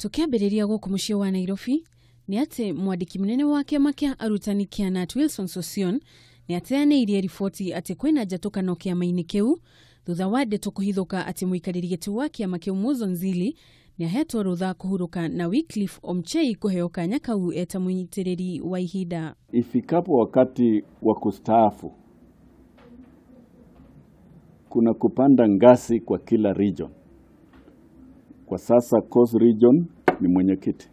Tukiambĩrĩria gũkũ mũciĩ wa Nairobi nĩ atĩ mwandĩki mũnene wa kĩama kĩa arutani kĩa KNUT Wilson Sossion nĩ ateanĩirie riboti atĩ kwĩna njatũkano kĩama-inĩ kĩu thutha wa ndeto kũhithũka atĩ mũikarĩri gĩtĩ wa kĩama kĩu Muzo Nzili nĩ ahetwo rũtha kũhurũka na Wycliffe Omchei kũheo kanya kau eta mũnyitĩrĩri wa ihinda. Ifikapo wakati wa kustaafu, kuna kupanda ngazi kwa kila region. Kwa sasa Coast Region ni mwenyekiti.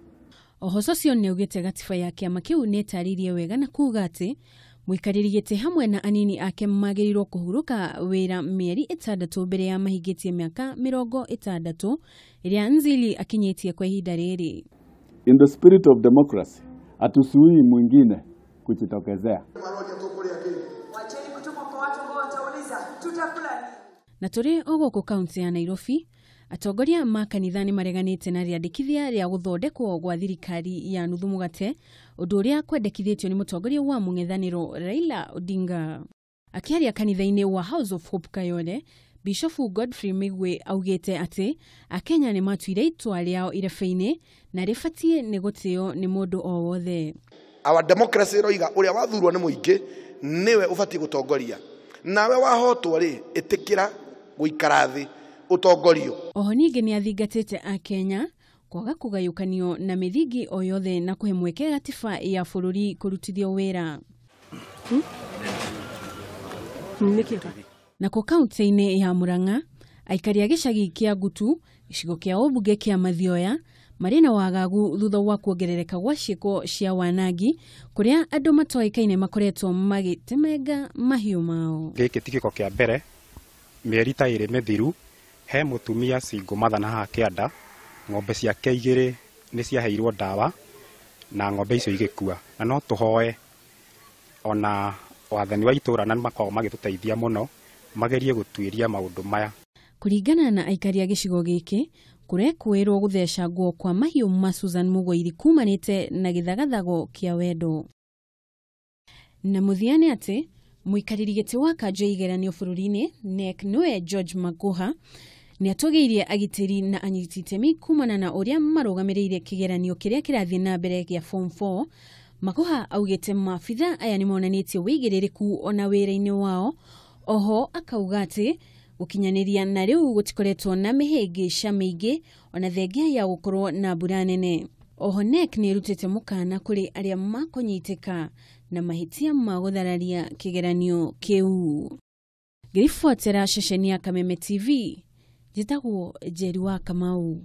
Oho Sossion nĩ augĩte gatiba ya kĩama kĩu nĩ ĩtarĩirie wega na kuuga atĩ mũikarĩri gĩtĩ hamwe na anini ake magĩrĩirwo kũhurũka wĩra mĩeri 6 mbere ya mahingĩtie mĩaka 60 ĩrĩa Nzili akinyĩtie kwa ihinda rĩrĩ. In the spirit of democracy, hatuzuii mwingine kujitokezea. Na tũrĩ o gũkũ kaunti ya Nairobi, atongoria ma kanitha nĩ mareganĩte na rĩandĩkithia rĩa gũthondekwo gwa thirikari ya nuthu mũgate, ũndũ ũrĩa kwendekithĩtio nĩ mũtongoria wa mũng'ethanĩro Raila Odinga. Akĩaria kanitha-inĩ wa House of Hope Kayole, Bishofu Godfrey Migwe augĩte atĩ Akenya nĩ matuire itua rĩao irebe-inĩ na rĩbatiĩ nĩ gũtĩo nĩ mũndũ o wothe. Our democracy ĩroiga ũrĩa wathurwo nĩ mũingĩ nĩwe ũbatiĩ gũtongoria, nawe wahotwo rĩ, ĩtĩkĩra gũikara thĩ ũtongorio. Oho ningĩ nĩ athingatĩte Akenya kwaga kũgayũkanio na mĩthingi o yothe na kũhe mweke gatiba ya bũrũri kũrutithio wĩra. Nako kaunti-inĩ ya Murang'a, aikari a gĩcagi kĩa Ngutu, gĩcigo kĩa ũmbunge kĩa Mathioya, marĩ na wagagu thutha wa kuongerereka gwa ciĩko cia wanangi kũrĩa andũ matoĩkaine makoretwo magĩtemenga mahiũ mao. Gĩkĩ ti gĩko kĩa mbere, mĩeri ta 2 mĩthiru he mũtumia single mother na haha kĩanda, ng'ombe ciake 2 nĩ ciaheirwo ndawa na ng'ombe icio igĩkua. Na no tũhoe ona wathani wa itũra na makoragwo magĩtũteithia mũno magerie gũtuĩria maũndũ maya. Kũringana na aikari a gĩcigo gĩkĩ, kũrekũĩrwo gũthecangwo kwa mahiũ ma Susan Mũgũiri kumanĩte na gĩthagathago kĩa wendo. Na mũthia nĩ atĩ mũikarĩri gĩtĩ wa kanjũ ya igeranio bũrũri-inĩ KNEC nĩwe George Magoha nĩ atũgĩirie agitĩri na anyiti itemi kumana na ũrĩa marũgamĩrĩire kĩgeranio kĩrĩa kĩrathiĩ na mbere gĩa form 4. Magoha augĩte maabitha aya nĩ monanĩtie wĩigĩrĩrĩku ona wĩra-inĩ wao. Oho akauga atĩ gũkinyanĩria na rĩu gũtikoretwo na mĩhĩngĩca mĩingĩ ona thengia ya gũkorwo na mbura nene. Oho KNEC nĩ ĩrutĩte mũkana kũrĩ arĩa makũnyitĩka na mahĩtia ma gũthararia kĩgeranio kĩu. Ngĩribotera ceceni ya Kameme TV, njĩtagwo Njeri wa Kamau.